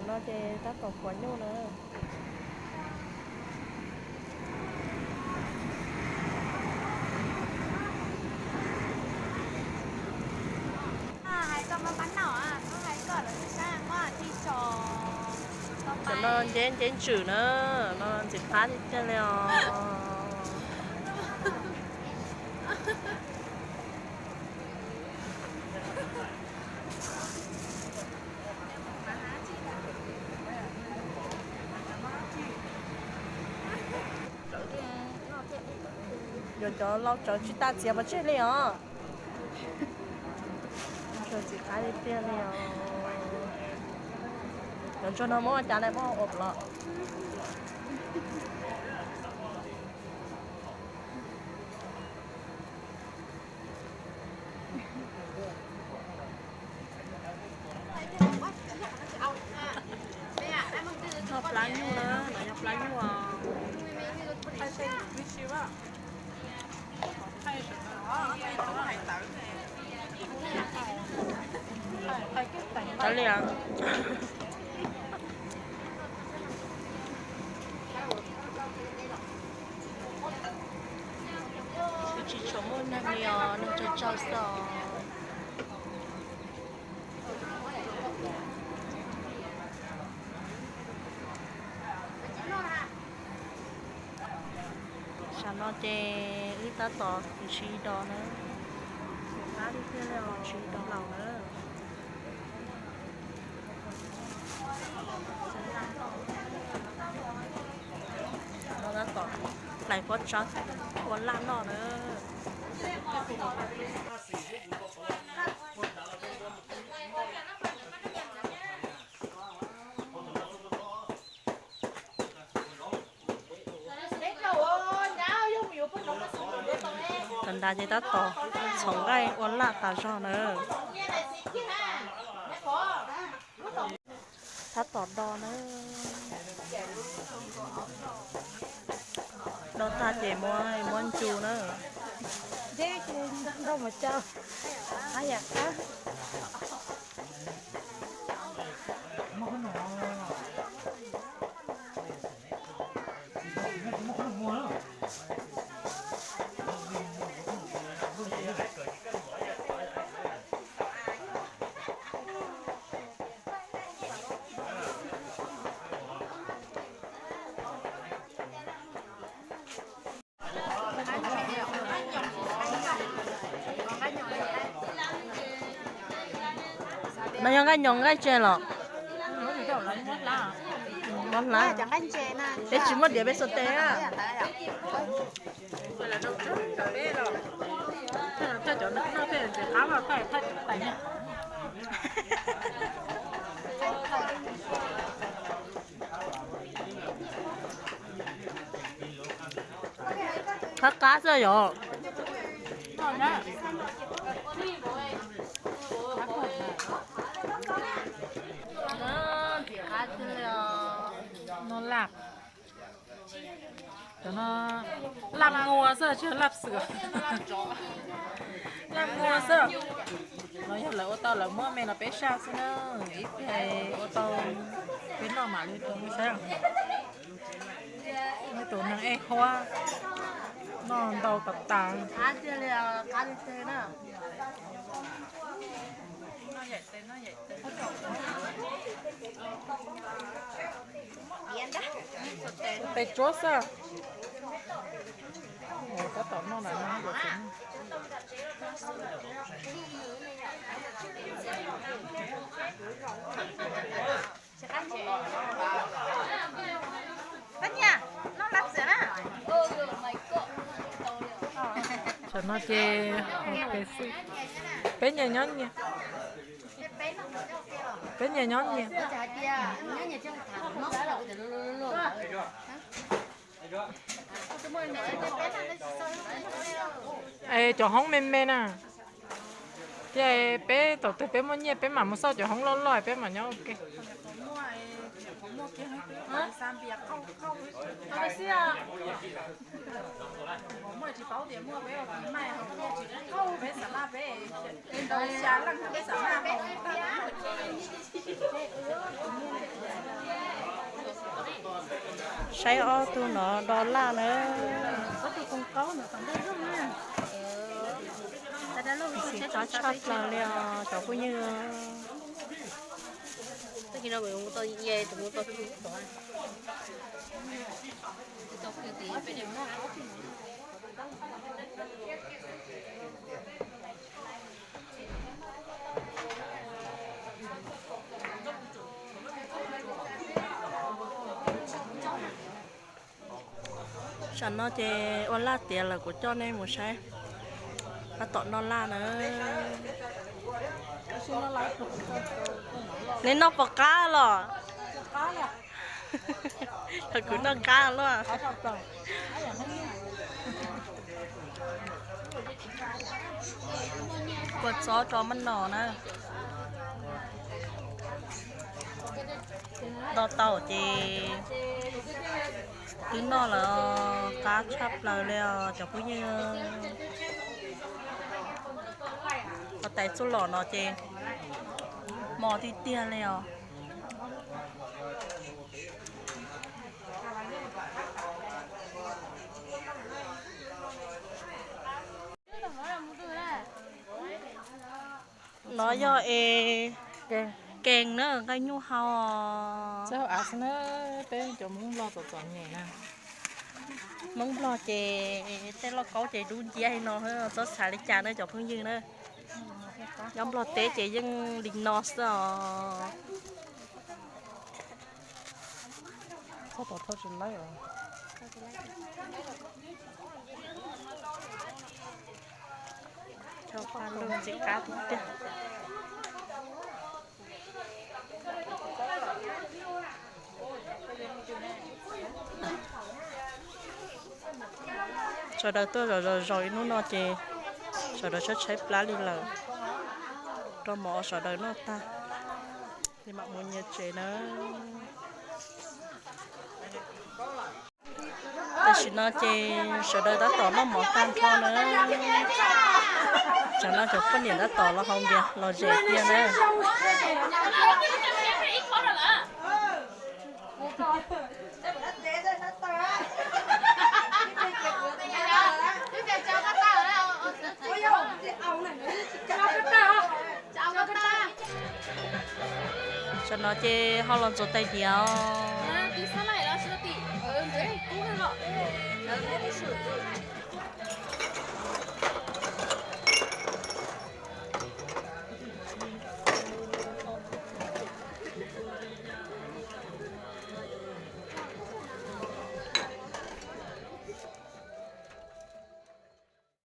No ces tab tom kuav nyuj na. Cov no nceb nceb ntswm na, no ntxim qab tiag tiag li os. Yuav cov lau tsawv tsis tas txiav pov tseg li os. Ntsuag ntxim qab tiag tiag li os. Cov ntsuag no muab ua cas na, muab ua los. Noj plab nyuj na, no yog plab nyuj os. Li tsis tshua muaj neeg li os, neeg tsawg tsawg xwb os. Sam no ces wb tab tom ntsis dos na, ntxim qab tiag tiag li os, ntsis dos laus na. Tab tom hlais pob tsawb ua laj noj na. Tag nrho ces tab tom txhoov nqaij ua laj tas zog na. Tab tom do na. Do tag ces muab, muab ncu na. Deb ces nrog mus cau. Qab yam qab. No yog nqaij nyoos nqaij tsev los? Muab hlab. Peb tsis muaj diav peb xuas tes na. Qab qab xwb yom. Ntxim qab tiag li os. No laj, cov no laj mua xwb tsis yog laj xwm, laj mua xwb. No yog lawv ua tau lawv muab me los peb saj xwb na, ib pliag ua tau peb noj mam li rau nej saib. Tus neeg ej huab noj ntau tas tas. Tes tsuab xwb. Tab tom noj na. Tam no ces peb nyias nyob nyias, peb nyias nyob nyias. Es cov hoob me me na, thiab peb thaum twg peb muaj nyiaj peb mam mus xauj cov hoob loj loj peb mam nyob ua ke. Saib ob tug no do laj na. Xim qab tshaj plaws li os cov phooj ywg. Tam no ces ua laj tiav lawm, kuv coj nej mus saib tab tom noj laj na. Neb noj puas qab los? Yog kuv noj qab luaj. Kua txob rau maj nom na. Do tau ces twb noj lawm, qab tshaj plaws li os cov phooj ywg. Ua tais txuj lom no ces mos tiag tiag li os. No yog es kees na, nqaij nyuj hau. Peb cov Hmoob Nplog txom txom nyem na. Hmoob Nplog ces tej lauj kaub ces dub nciab li no, txhob xav li cas na cov phooj ywg na. Nyob Nplog teb ces yeej li no xwb os. Sawv daws tuaj zom zaws zaum ib hnub no ces sawv daws tshaib tshaib plab li lawm, rau mov sawv daws noj tag li mam mus nyias tsev na. Tam sim no ces sawv daws tab tom noj mov tag nrho na. Tsam no cov poj niam tab tom los haus npias los zem tiag na. Tam no ces ho los ntxuav tais diav os.